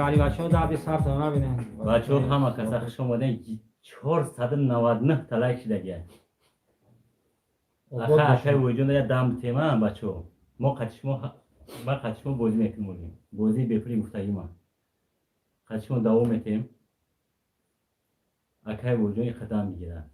Али бачаҳо дарди сартон набинем. Бачаҳо, ҳама каса хуш омадем. 499 та лайк шидагия. Обод Аха, акай бошед. Вуҷон, я дам тема, бачаҳо. Мо қати шумо, ма қати шумо бозӣ мекунем. Бозии бепули гуфтагима. Қати шумо давом метем. Акай Вуҷон қадам мегирад.